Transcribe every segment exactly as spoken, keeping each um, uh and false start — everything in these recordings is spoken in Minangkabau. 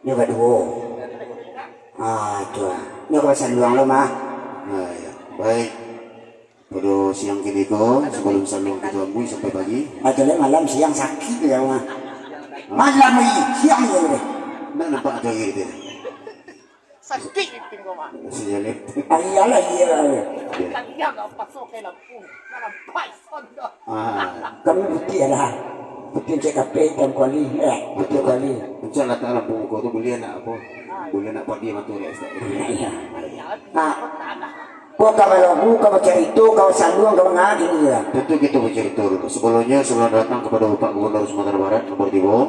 Nyo kaduo. Ah, tu ah. Nyo ka saluang lo mah. Ah, ya. Baik. Pado siang kini ko, sabalum saluang kito amui sampai pagi. Ah, tu lah malam siang sakik dia mah. Malam ni, siang dia deh. Ndak nampak lagi dia. Sakik ipin ko mah. Sijalip. Ah, iyalah, iyalah. Iya. Tadi agak pasok ke lampu. Ndak nampak ison doh. Ah. Kami putiah lah. Putiah cek kape hitam kuali. Eh, putiah kuali. Insya Allah Ta'ala lampu muko tu buliah nak apo? Buliah nak padi matu dek. Iya. Ah. Ko ka balagu, ka bacarito, ka basaluang, ka manga kini ko. Tantu kito bacarito dulu. Sabalumnyo, sabalum datang kapado Bapak Gubernur Sumatera Barat nomor tigo,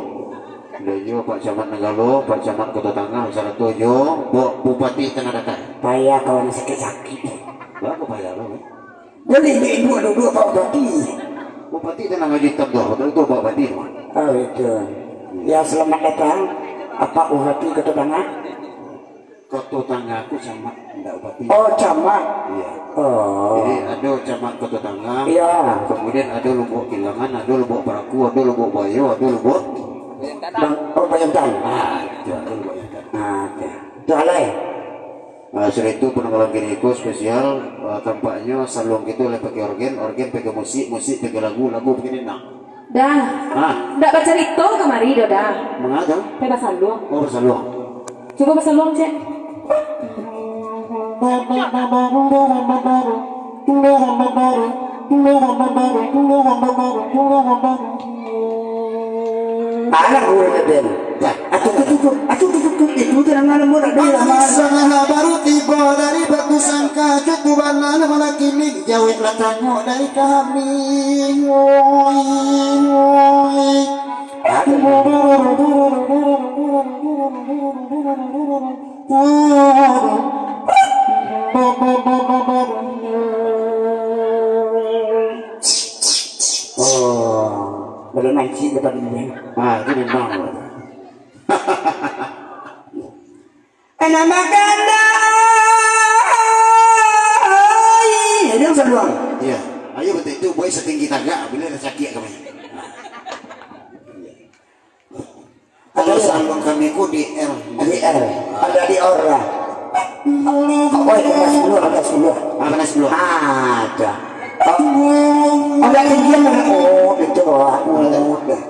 dan juo Pak Camat Nanggalo, Pak Camat Koto Tangah, sarato jo Bapak Bupati Tanah Datar. Payah kawan sakik-sakik. Baa payah lo, eh? Jadi, ibu duo-duo Pak Bupati. Bupati Tanah Baju Hitam tu, betul tu Pak Bupati tu. Oh, itu. Ya, selamat datang, Pak Bupati Koto Tangah. Koto Tangah ko camat, ndak bupati. Oh, camat. Iya. Oh. Jadi, ado camat Koto Tangah. Iya. Kemudian ado Lubuak Kilangan, ado Lubuak Paraku, ado Lubuak Bayo, ado Lubuak Bang, oh, Bayantang. Ah, itu ado Lubuak Bayantang. Ah, oke. Itu alai. Ah, sudah itu, pada malam kini ko spesial, ah, tampaknyo saluang kito lah pakai orgen, orgen pakai musik, musik pakai lagu, lagu pakai dendang. Dah. Hah? Ndak bacarito kamari doh, dah. Manga tu? Pai basaluang. Oh, basaluang. Cubo basaluang, cek. Alah, gue beben. Dah. Atuh, tuh, tuh, tuh. Atuh, tuh, tuh, tuh. Itu tu nama lembut, ada yang lama. Sangat baru tiba dari batu sangka, cukup bana malam kini. Jaweklah tanyo dari kami. Woi, woi. Oh, boleh mancing depan dia. Ah, itu memang. Anak maganda, oi. Dia saluang. Iya. Ayo, betul itu, boy, setinggi tagak, bila ada sakit kami. Kalau saluang kami ku di L. Di L. Ada di or lah. Oi, panas dulu, panas dulu. Ah, panas dulu. Ah, dah. Oh, ada tinggi yang mana? Oh, itu bawah. Oh, dah.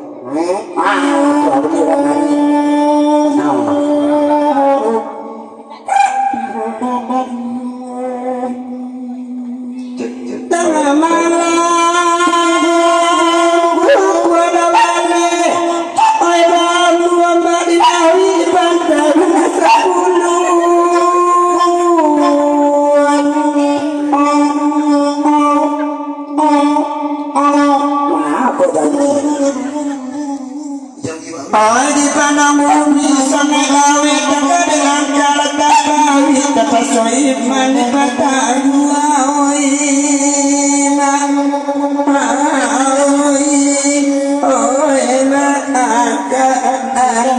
Ah, tu aku sudah nari. Nah. Tangah malam, buku ada balik. Oi, baru ambil dari pantai sepuluh. Wah, kok jadi? Ai di padang bumi sangai lawik, takadang kalatan lawik, tapaso iman di patah dua, oi, mak, oi, oi, mak, akak,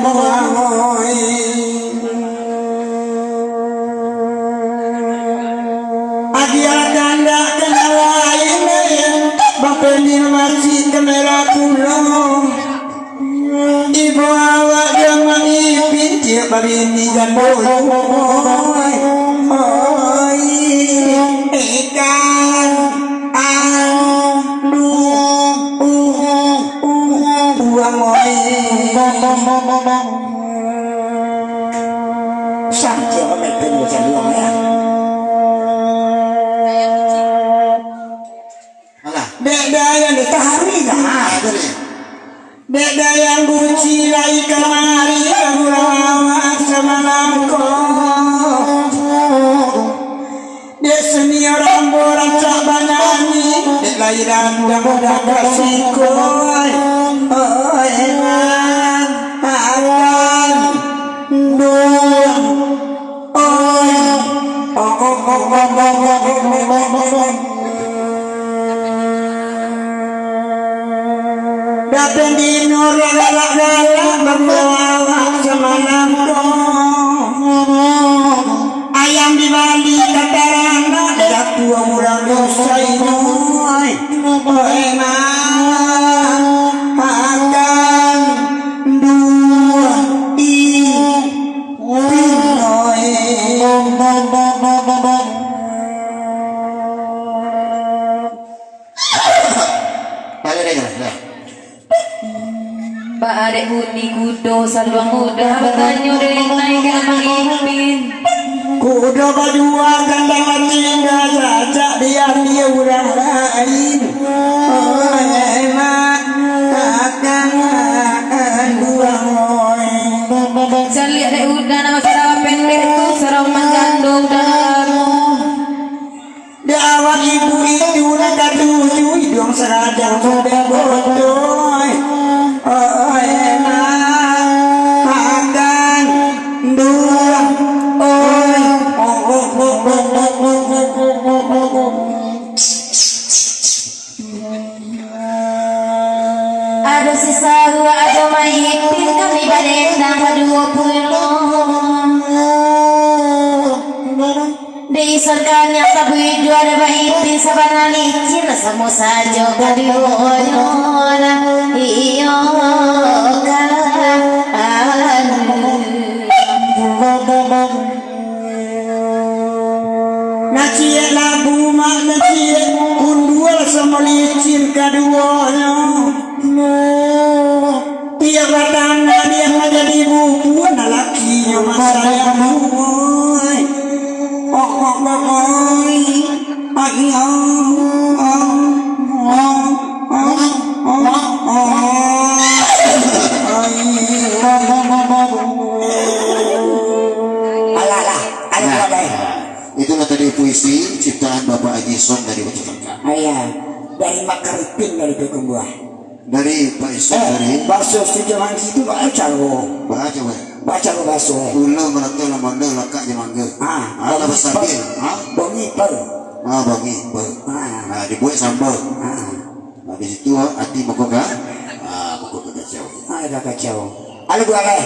oi. Agiah kandak ka nan lain, Bang Pendi masih ka merah pulo. Ibu awak jamaah ipin, ciek babini jando. Oi, ikan, aduh, buang, oi. Sampai apa main pen macam buang, ya? Alah. Dek Dayang, dek Tahari, nah. Ah, itu dia. Dek Dayang Guci lai kamari, bagulau awak samalam ko. Dek senior ambo rancak banyanyi, dek lai dandang budak ka siko. Oi, oi, man, akan duang. Oi. Datang di nur galak-galak, bagulau awak samalam ko. Ayam dibali ka taranak, dek datuak urang doso inyo. Oi, oi, man. Bunyi kudo saluang udah batanyo dari naik ka Abang Ipin. Kudo badua kandang batingga, cacak diambiak urang lain. Oi, mak, takkan duang, oi. Caliak dek udah nama sarawa pendek tu, sarawa manjando udah lamo. Di awak ibu itu nan katuju, iduang saradang sudah botoi. Oi, enak makan duang, oi. Ado sisa dua, ado maitin kami badendang baduo puluah. Diisorkan yang tabuih juo, ado baitin sabana licin, samo sajo kaduonyo lah. Iyo kan. Nasiak labu mak nasiak kundual samo licin kaduonyo. Tiok batang diak manjadi bubun, lakinyo masayang buai. Oh, oh, oh, oh. Ai, oh, oh, oh, oh, oh, oh, oh. Ai. Alah, alah, alah, alah. Itulah tadi puisi ciptaan Bapak Haji Son dari Kota Tangka. Oh iya, dari Makaripin dari Pekumbuah. Dari Pak Isan tadi. Baso Sijo Manji tu baco lo. Baco, weh. Baco lo baso, weh. Ulo marato lamanda lakak jo mangga. Ah, ah, lah basambil. Ah, bongi per. Ah, bongi per. Ah. Ah, dibuek samba. Ah. Habis itu, ati mako ka, ah, mako ka kacau. Ah, ka kacau. Lagu alai.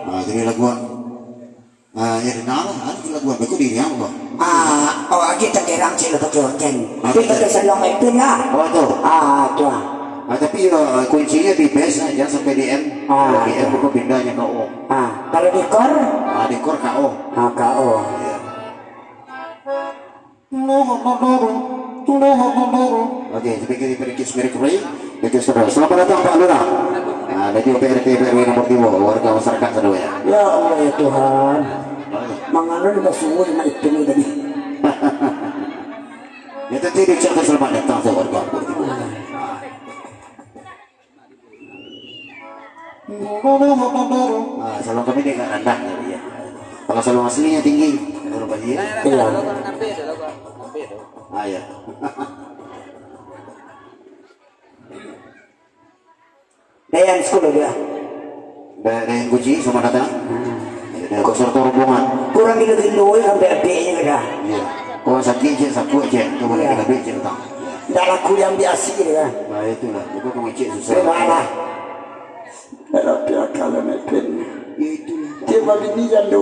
Ah, jadi lagu Ah, ya, dengar lah. Anu tu lagu apa? Kok diri apa? Ah, oh, agi tanggerang cik lah pakai organ. Ah, tapi betul. Pakai saluang itu lah. Oh, tu. Ah, tu ah. Ah, tapi, eh, kuncinya di bass, eh, jangan sampai di M. Ah, kalau di M, tu. Bukan pindahnya ke O. Ah, kalau di chord? Ah, di chord K O. Ah, K O. Iya. Oke, sedikit sedikit merek Ray. Oke, saudara. Selamat datang, Pak Lurah. Nah, dan juga P R T, P R W nomor tiga, warga masyarakat semuanya. Ya Allah, ya Tuhan. Mangano di basuo nak itu ni tadi. Ya, tentu diucapkan selamat datang, warga nomor tiga. Ah, saluang kami ni agak randah tadi, ya. Kalau saluang aslinya tinggi, menurut Pak Haji, ya. Iya. Ah, ya. Dayan sekolah dia. Da-, Dayan Guji, selamat datang. Hmm. Ya, dan kau serta rombongan. Kurang gilo-gilo, ya, sampai abisnya dah. Iya. Kau sakit je, sakut je. Kau boleh. Iya. Kita beri je datang. Ndak laku diambiak asik dia kan. Nah, itulah. Bukan kau ngecek susah. Terima lah. Tapi akal nak pin. Ya, itulah. Dia babini jando.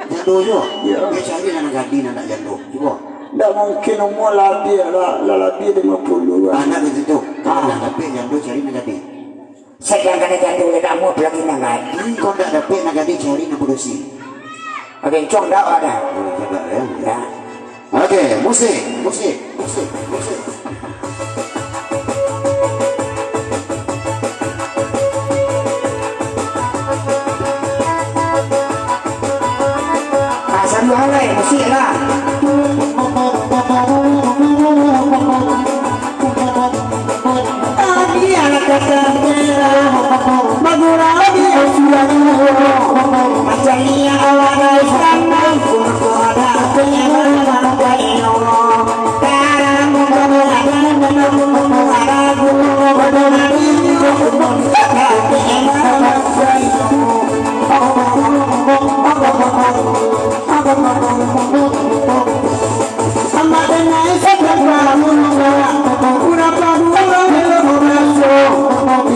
Jando jo? Ya. Dia cari anak gadih, anak jando. Cuba. Ndak mungkin umur labiah lah, lah labiah lima puluh lah. Anak itu tu. Kalau nak dapik jando, cari anak gadih. Sadangkan jando ndak amuah, apalagi nan gadih. Kok ndak dapik nan gadih, cari nan padusi. Bencong ndak ada. Oh, coba, ya. Ya. Oke, musik, musik, musik, musik. Ah, sambil alai, musik lah.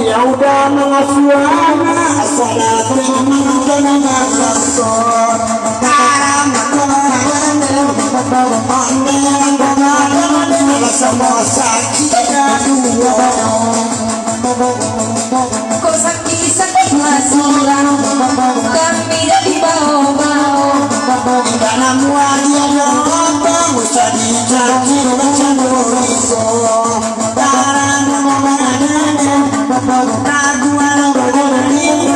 Ya udah mangasuh anak, asal datang mangasuh. Karang sama sakit dua. Kok sakit-sakit masih urang, kami dah dibawa-bawa. Indak namuah dia doa, usah dijanji macam buriko. Tarang nama mana, raguan berdiri,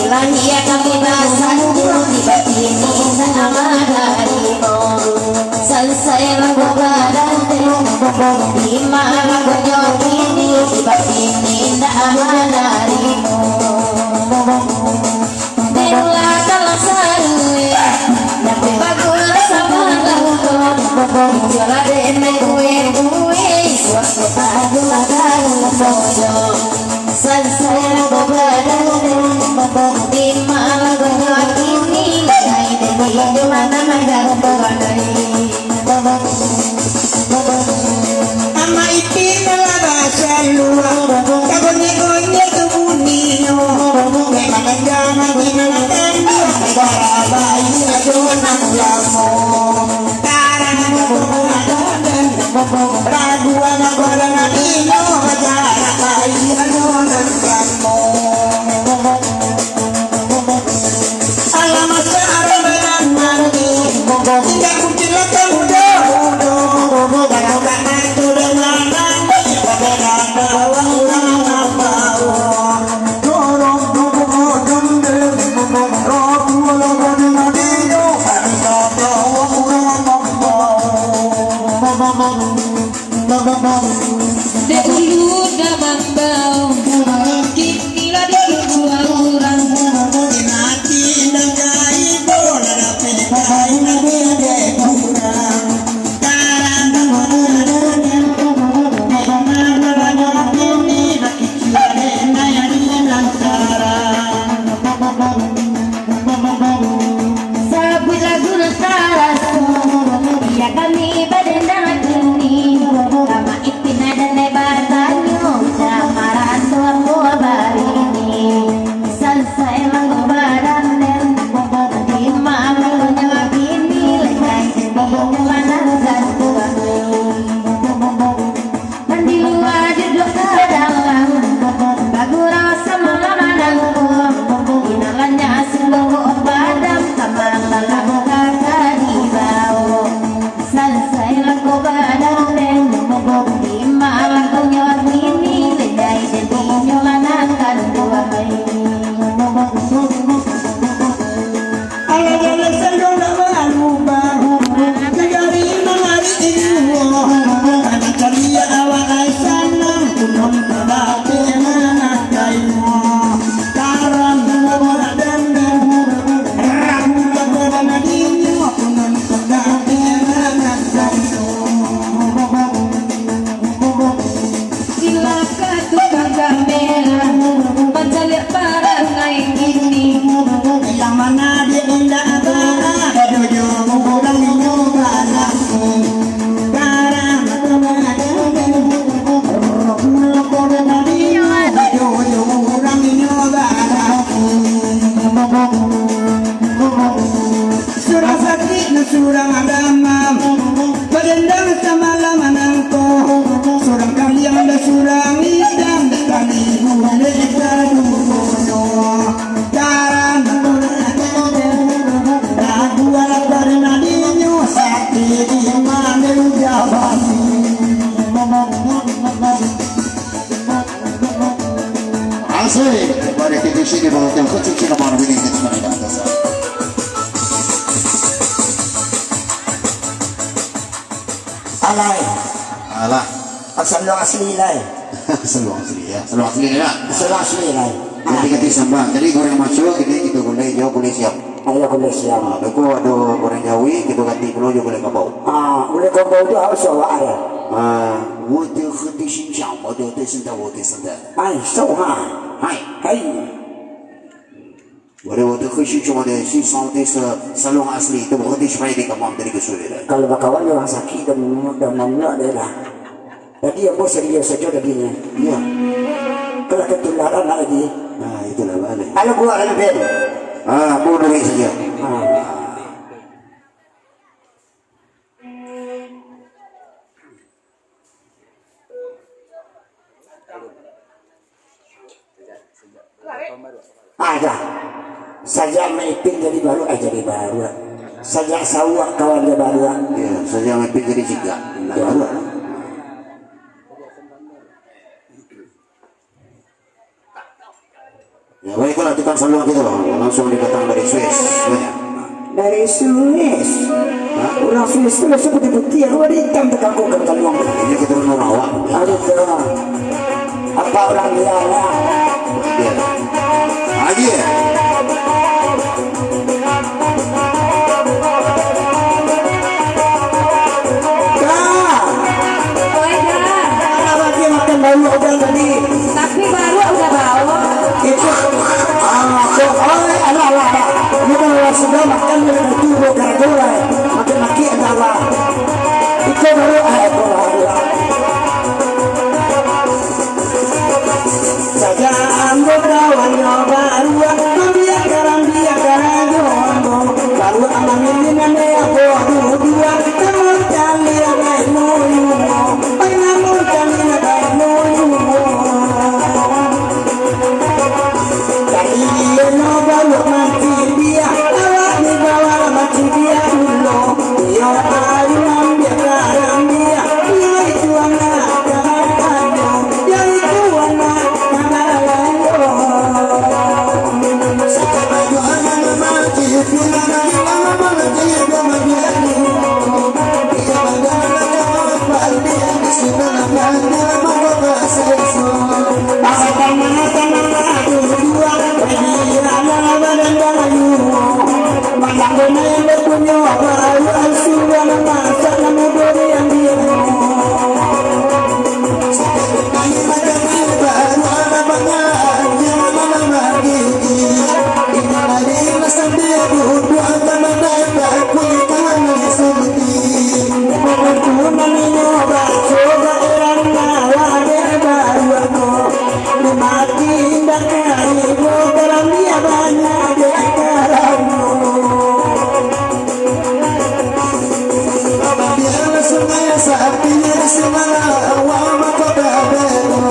Lahia kami basanju di batini nan manarimo. Sansai mangko barande, di ma mangkonyo kini di batini nan manarimo. Denglah kalam sarue, tapi bagulah samalam ko. Jolah dek main kue-kue, suak bagulah dalam bojo. Sansai mangko barande, di ma mangkonyo kini, lai dek di ma nan manggantung. Amak Ipin lah basalua, tagonyek-gonyek tu buninyo. Memang jangan dimakan, negara bayi ajo nan lamo. Tarang lagu anak badan inyo, negara bayi ajo nan lamo. Alah masak arang badan mati, indak kucing lakang udo-udo. Kalau tak nantu dengan mandi, pada nanda awak urang mambao. Dorong duduk modern, rabu ala badan adinyo, pada nanda awak urang mambao. Dahulu dah mambao, kini lah dijual urang. Inati indak gai bola, tapi gai nabi dek urang. Tarang ini baki cuare naya di lantaran. Sabuik lagu nan sarato, biar kami badendang kini. Amak Ipin nan dek batanyo, jan maraso ambo barini. Sansai mangko barande, di ma mangkonyo kini, lai dek di ma nan manggantung. Nan di lua duduak ka dalam, bagurau samalam nangko. Inang lanyah sungguah ko padam, ka malam ka dibao. Sansai mangko barande, di ma mangkonyo kini, lai dek di ma nan manggantung. Alah jaleh sajo ndak barubah, jajari mangari inyo. Anak caliak awak ai sanang, kunun kabake manakainyo. Karam dua bola dendeng, rabu dua bola nadinyo, kunun kabake manakainyo. Cilaka tukang kamera, mancaliak parangai kini. Yang mana dia indak baa, jojo urang inyo balaku. Garang, jojo urang inyo balaku. Surang sakik nan surang damam, badendang samalam nangko. Surang kaliang nan surang idam, tali bulek kaduonyo. Jarang lagu alah parinadinyo, sakik di mano jabati. Asik, mari kita sini bawa teh kucing cina mana bini kita mana dah. Alai. Alah. Asal lu asli, lai. Asal lu asli, ya. Asal lu asli, ya. Asal lu asli, lai. Jadi, ah, kita sambah. Jadi, goreng maco, kini kita gulai, jauh gulai siam. Ayo, gulai siam. Ah, beko ado goreng jawi, kita ganti pulo jo gulai kabau. Ah, gulai kabau tu harus awak ada. Ah, wadah kata sincang, wadah kata senda, wadah senda. Ai, so, ha. Hai. Hai. Wadah-wadah khusyuk cuma ada si santai se-, saluang asli itu, bukan di supaya di kamar tadi ke sudah. Kalau bakawan orang sakit dan, dan mamlak dia dah. Jadi ambo serius saja tadinya. Iya. Kalau ketularan lagi. Nah, itulah balik. Ayo buat lagi, Ben. Ah, ambo duit saja. Ah. Ada. Sajak Maipin jadi baru, eh, jadi baru. Sajak Sawak kawan dia baru. Ya, sajak Maipin jadi ciga. Ya. Baru. Ya, baiklah, tukang saluang kita, Bang. Langsung didatang dari Swiss. Ya. Dari Swiss. Hah? Urang Swiss tu biaso putiah-putiah, kalau ada hitam takangkok ka saluang. Ini keturunan awak. Aduh, dah. Apa urang dia, ya? Iya. Lagi ya? Dah. Oi, dah. Alah, bagi makan baruak urang tadi. Tapi baruak udah bawa. Itu, ah, kok, oi, alah, alah, alah. Ini kalau sudah makan, dia dah turun gara-gara. Makin laki ada lah. Itu baru, ah, itu lah, itu lah. Saja ambo kawannyo baruak, mambiak karambia karajo ambo. Baruak mangilin ane ambo duduak, namun caliak baik nuyumo, oi namun caliak baik nuyumo. Tadi iyo no baruak mancaliak, awak ni bawa mancaliak pulo. Iyo ayu mambiak karambia, iyo itu anak karajo, iyo itu anak karajo. Apabila sungai sapi di Sumalawa, mako tabelo,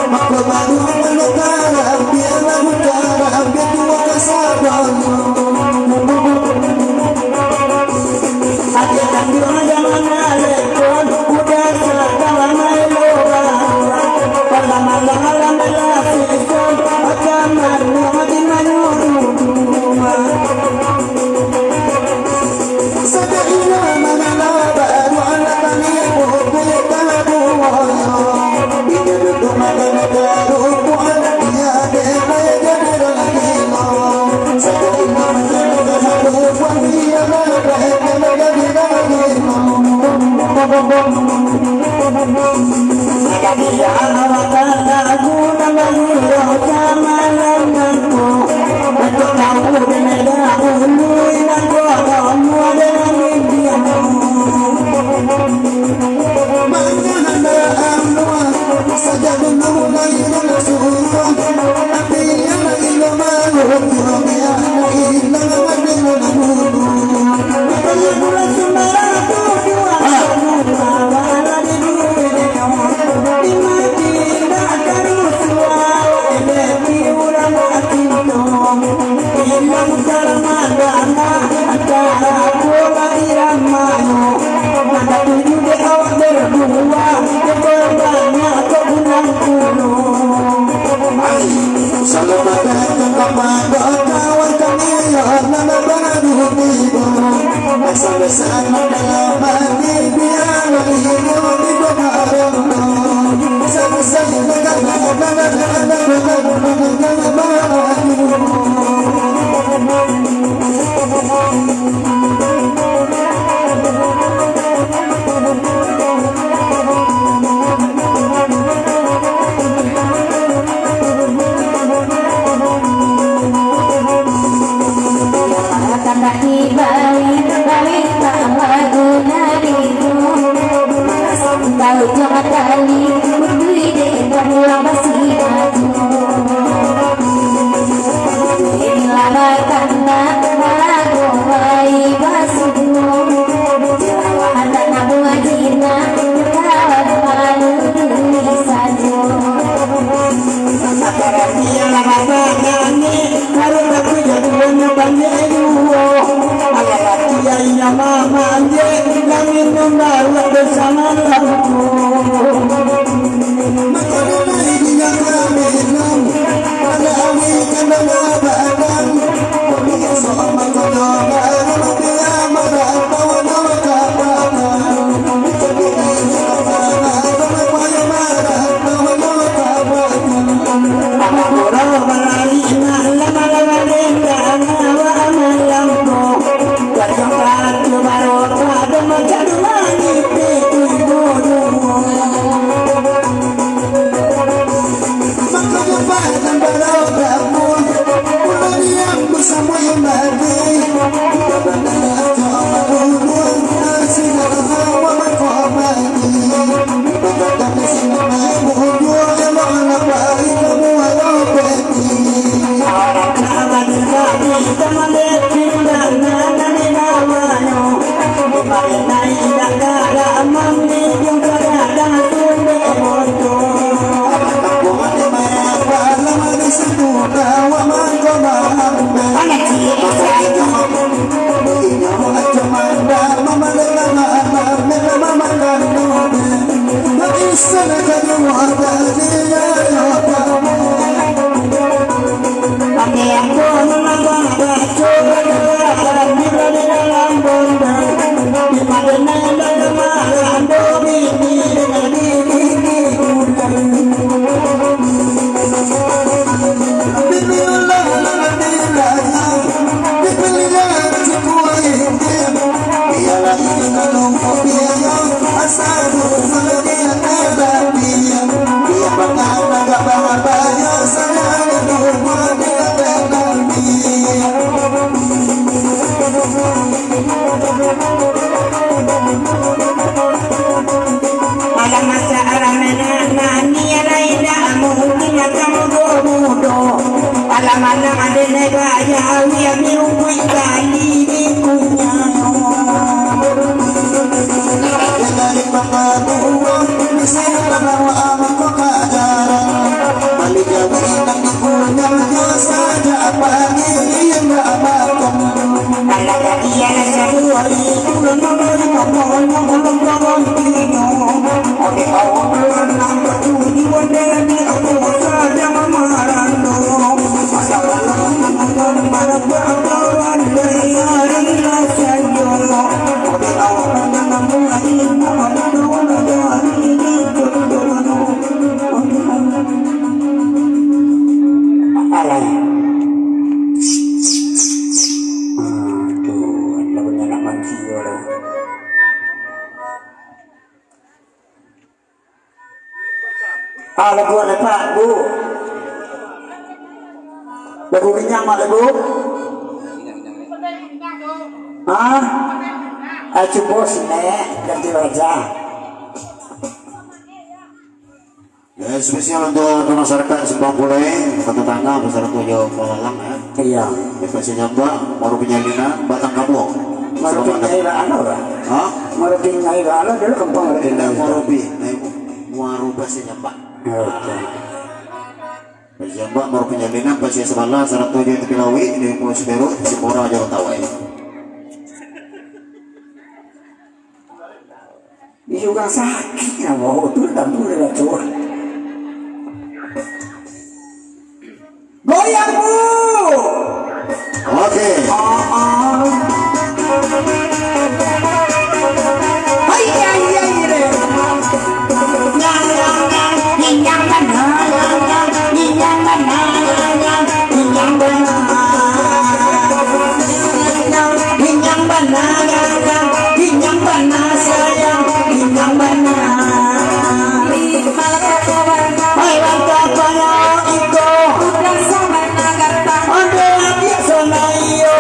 mako baru manukaran, biarlah nukaran, biar tua kasadonyo. Adia tanduang jangan alekon, udah sakawa maelo baruak. Pala malang alam bela sison, macam manuang di manyuruh. Salam datang kapado kawan kami yang nan baru tibo. Sama-sama dalam hati biar hidup di bebarondo. Sama-sama dengan anak-anak. Alam masa alam menan, nani alai dak mungkin akan mudo-mudo. Alam anak ade ne gaya, wian mirukuik kali di punya. Alah. Aduh, lagu ni anak manci ko lah. Ah, lagu apo, Pak, Bu? Lagu Rinyang, Mak, lagu? Hah? Ah, cubo sinek, ganti wajah. Ya, spesial untuk masyarakat Simpang Pulai, Kota Tanah, beserta jo Palalang, ya. Iya. Dek Pak Sijambak, Muaro Penyalinan, Batang Kabuang. Muaro Selamat datang. Penyalinan, apa? Hah? Muaro Penyalinan, dulu kampung Muaro Penyalinan. Muaro Pi, nah, Muaro Pak Sijambak. Oke. Pak Sijambak, Muaro Penyalinan, Pasir Sabala, Saratoga, Tepi Lauik, di Pulau Siberut, Sipora, Jawa Tawai. Di urang sakik lah bawa tu, dah tu dah cor. Goyang, Bu! Oke. Ah, ah. Hai, hai, hai, re. Nyang, nyang, nyang, nyang, nyang, nyang, nyang, nyang, nyang, nyang, nyang, nyang, nyang, nyang, bana, sayang, hinyang bana, sayang, hinyang bana. Malam kawan, malam kawan iko. Udah sama na gata. Ado lagi sama iyo.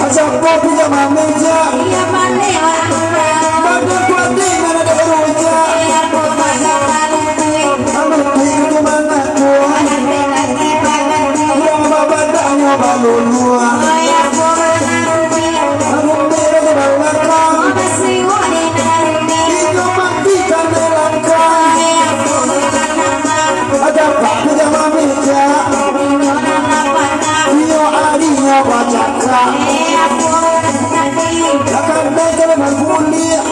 Acapok pijak mameja. Badan kuatik nan ado rujak. Alutik tu manakua. Urang babadak nyo baluluak. Alutik tu balakang. Inyo mati kanai langkah. Acapok pijak mameja. Iyo arinyo bacakak. Lah kandai kalau babuliak.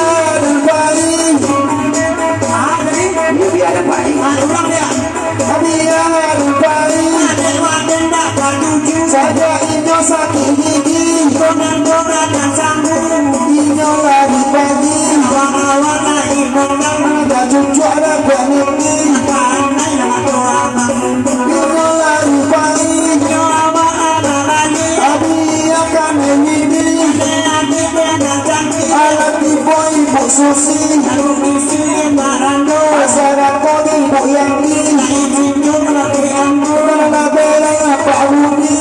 Bia dan pai. Ah, jadi? Iyo, bia dan pai. Ah, ulang dia. Bia dan pai. Aden waden dak katuju. Sajo inyo sakik gigi. Konan konan nan sanggup. Inyo lari pagi. Awak-awak lari mondang. Ado cucuak ado kuat niti. Pandai lah tu abang. Inyo lari pagi. Inyo awak-awak lari. Abi akan mimiti. Alah tibo Ibu Susi. Asal ko Ibu Yanti. Nan lah bereng Pak Budi.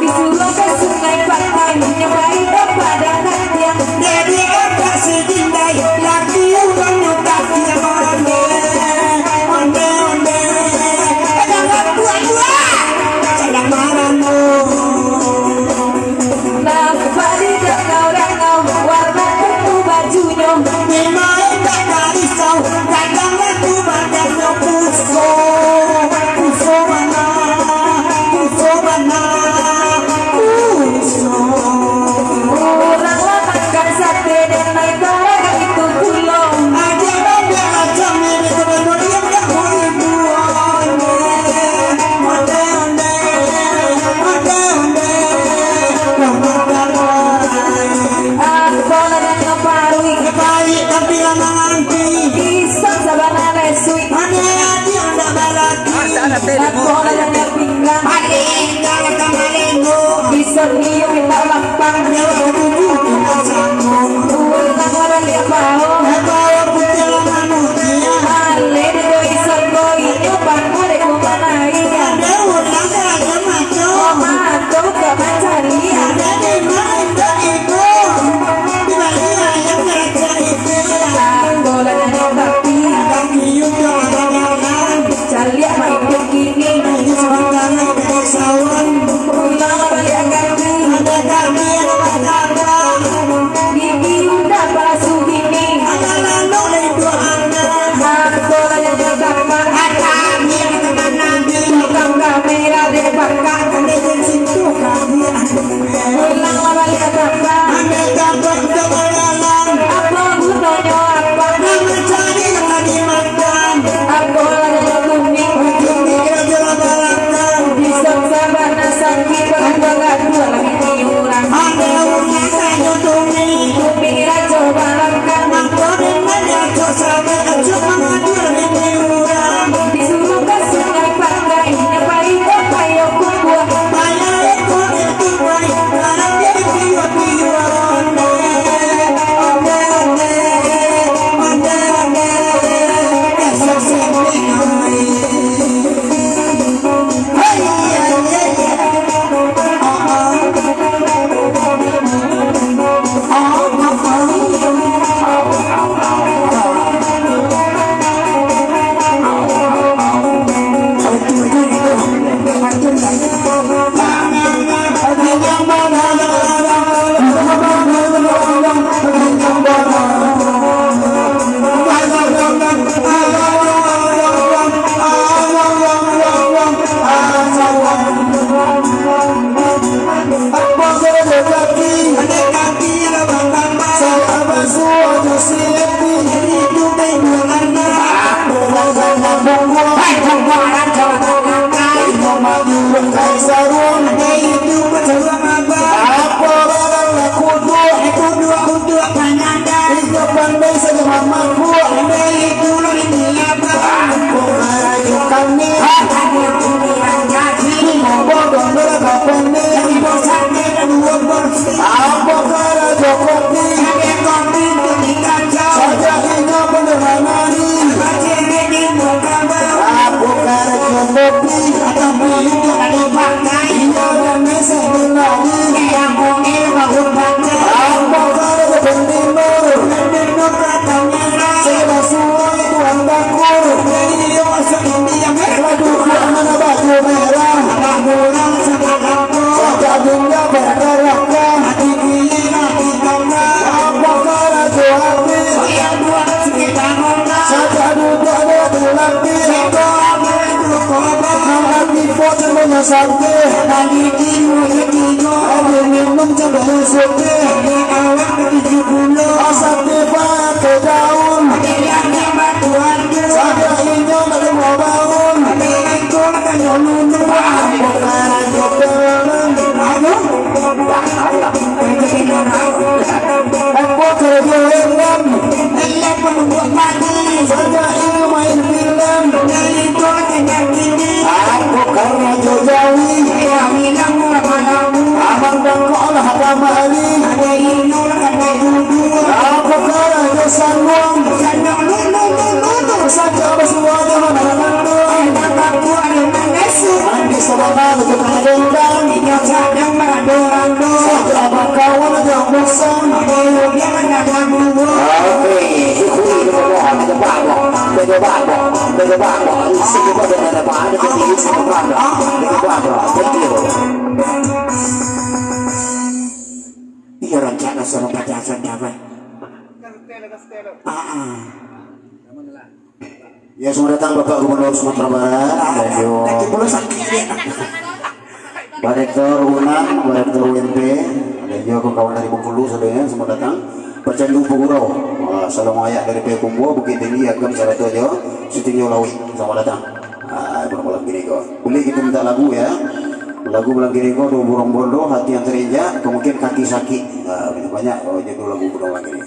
Disuruah ka Sungai Pantai, nyo pai ka Padang Katiang. Jadi agak sidin dai, laki urang nyo katiang. Onde, onde, onde. Jangan buang-buang. Jangan marah, no. Nampak di danau-danau, warna kuning bajunyo. Memang indak tarisau, kadang laku badan nyo puso. Puso bana, puso bana, puso. Urang lah makan sate, dan naik darah itu pulo. Aja banda macam ini, kebetulan yang tak boleh buat. Onde, onde, onde, onde. Apo lah nan nyo paruik? Nyo paruik, tapi lah manganti. Isan sabana lesuik. Ane adi anda balaki. Apo lah nan nyo pinggang? Paling galak malengo. Isan iyo minta lapang. Nyawa tujuh kita sanggup. Ulang lah baliak bao. Bao putih lah manusia. Ale doi sanggo inyo pangku dek kumanai. Ada ulang saja maco. Maco ka mancari. Ada di mana indak itu. Di balik ayam raja itu. Anggo lah nyo tapi. Tapi udah ada jalan. Caliak maiduik kini. Ini sementara dari sawan. Pulang baliak kami. Ada kami yang bertambah. Gigi udah palsu kini. Ada lanuk dari dua anak. Hantu lah yang bertambah. Ada kami yang bertambah. Tukang kamera dek bakak. Ada yang sentuh kami. Pulang lah baliak tambah. Ambil tambah untuk orang. Apo gunonyo apak? Nan mancari nan ka dimakan. Apo lah nyo kuning? Kuning rajo lah balakang. Di sabana sakik, bagaduah lah bini urang. Ado urang sanyo kuning. Kuning rajo balakang. Mangko dengan rajo sahabat, rajo mangadu lah bini urang. Disuruah ka Sungai Pantai, nyo pai ka Payo Kumbua. Payo Kumbua. Kami hati bergembira jadi. Di Mobo Gondol Kapeni. Ibu sakit dua kursi. Ambo karajo kopi. Ada kopi beli kaca. Saja inyo bener nari. Baca di muka bawah. Ambo karajo kopi. Ada beli ada pakai. Iya, dan bisa menari. Yang kuil baru pakai. Ambo karajo pendino. Pendino kata merah. Sudah suai Tuan Bakur. Jadi yo Waduh, mana baju merah? Saja bunda bergerakkan. Apa karajo hati? Saja duduk dia berlatih. Anak ibu cuma sakit. Air minum cuma suti. Asal tiba ke daun. Saja inyo nak rumah baun. Ambo karajo pelan. Ambo karajo pelan. Saja inyo main film. Ambo karajo jawi. Aman bangkok lah kamari. Ambo karajo sanduang. Saja basuo jaman anak. Mandi sabana tukang dendang. Saja bakawan jangan bosan. Oke, syukuri di bawah, di bawah, di bawah, di bawah. Isi di bawah, di bawah, di bawah, di bawah. Iya, rancak lah suruh pajasan dapat. Ah, ah. Ya, selamat datang Bapak Gubernur Sumatera Barat, dan juga Pak Rektor Unand, Pak Rektor U M P, dan juga kawan-kawan dari Bengkulu sadonyo, selamat datang. Pecandu Pagurau, ah, salam ayak dari Payakumbuah, Bukittinggi, Agam, Sarato Jawa, Sitinjau Lauik, selamat datang. Ah, pada malam kini ko. Boleh kita minta lagu ya. Lagu malam kini ko, Duo Burung Bondo, Hati yang Terinjak, kemudian Kaki Sakit. Ah, banyak, oh, judul lagu pada malam kini.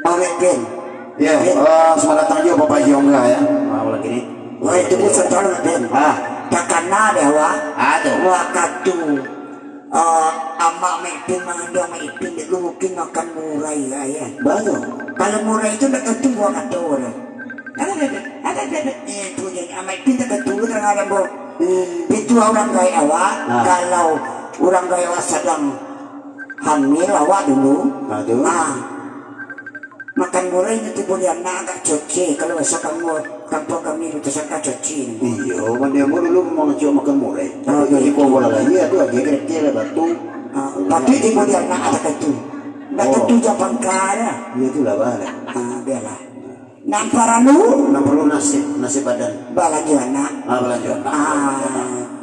Awet, Ben. Ya, eh, selamat datang juga Bapak Haji Ongga ya. Ah, malam kini. Wah, itu pun sekarang, Ben. Ah. Takana deh, wah. Ah, tu. Wakatu, eh, Amak Mek Pin mangandung Mek Pin dulu mungkin makan murai ya, ya. Betul. Kalau murai itu ndak tentu wakatu dah. Ada, ada, ada, ada, ada. Eh, itu jadi Amak Mek Pin tak tentu dengan Rambo. Hmm. Itu orang gaek awak. Ah. Kalau orang gaek awak sadang hamil awak dulu. Ah, tu. Ah. Makan murai nanti boleh anak agak coce. Kalau bahasa kamu, kampung kami itu sangka coce. Iyo, mandi ambo dulu mangecek makan murai. Ah, tapi iyo. Di kuah bola lagi, aduh, agak kira-kira batu. Ah, tapi di boleh anak ada katu. Ndak tentu jam pangkal. Iyo, itulah, bah. Ah, biarlah. Nan paralu? Nan paralu nasi, nasi badan. Balanjo anak. Ah, balanjo anak. Ah,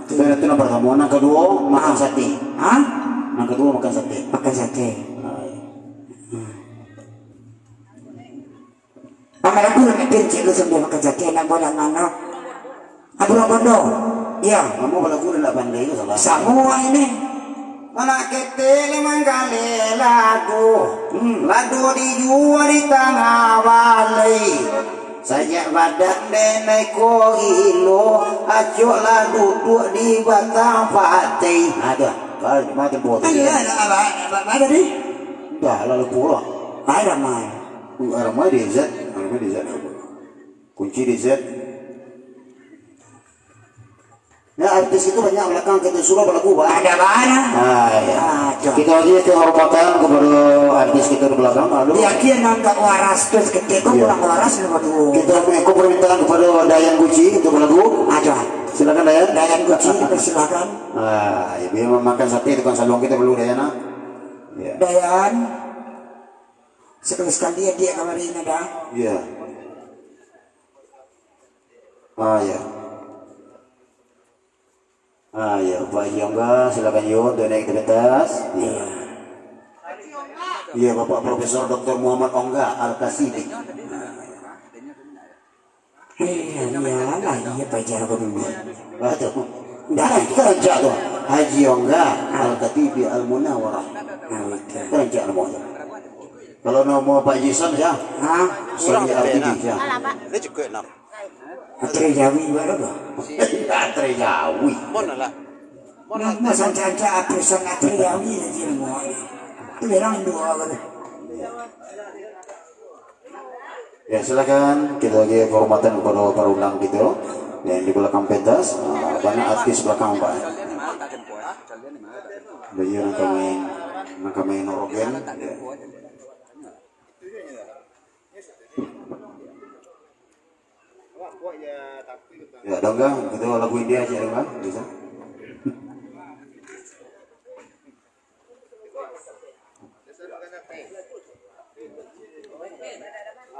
tu. Itu, itu nan partamo. Nan kaduo, makan sate. Hah? Nan kaduo, makan sate. Makan sate. Ah, iyo. Hmm. Amal aku nak kencing lu sambil makan sate, nak bola mano? Abro bondo. Iyo. Kamu balagu dah ndak pandai tu, salah. Samua ini. Anak ketek limang kali lagu. Hmm. Lagu dijua di tangah balai. Sajak badan denai ko gilo, acok lah duduak di batang patai. Nah, tu. Baru cuma tempo tu. Ayo, ayo, apa, apa, apa tadi? Dah, lalu pulang. Ayo, ramai. Uh, ramai di Z, ramai di Z. Kunci di Z. Ya, artis itu banyak belakang kita suruh balagu, Pak. Ada banyak. Ah, ya. Ah, tu. Kita bagi kehormatan kepada artis kita di belakang, aduh. Dia kira nangkap waras tu seketika, ya, kurang waras ni, waduh. Kita punya permintaan kepada Dayan Gucci untuk balagu. Ada. Silakan, Dayan. Dayan Gucci, dipersilakan. Ah, ya, biar makan sate tukang saluang kita dulu, Dayan, ah. Ya. Dayan. Sekali-sekali dia kamari ni dah. Ya. Ah, ya. Ah, ya, Pak Haji Ongga, silakan yo, untuk naik ke pentas. Ya. Ya, Bapak Profesor Doktor Muhammad Ongga Al-Kasidi. Iya, iya lah, iya pajar ko dulu. Ah, tu. Dah, itu rancak tu. Haji Ongga Al-Katibi Al-Munawarah. Ah, betul. Itu rancak nama tu. Kalau namo Pak Jason, ya. Ha? Sony R T D, ya. Alah, Pak. Ini juga enam. Atri Jawi, berapa? Atri Jawi. Mana lah? Mana? Nah, mas, anca-anca artis Atri Jawi aja mau. Itu orang dua, berapa? Ya, silakan kita bagi kehormatan kepada para undang kita yang di belakang pentas. Ah, banyak artis belakang, Pak. Beliau nak main, nak main orogen. Ya. Ya, dong, Gang. Kita lagu India aja, dong, Gang. Bisa?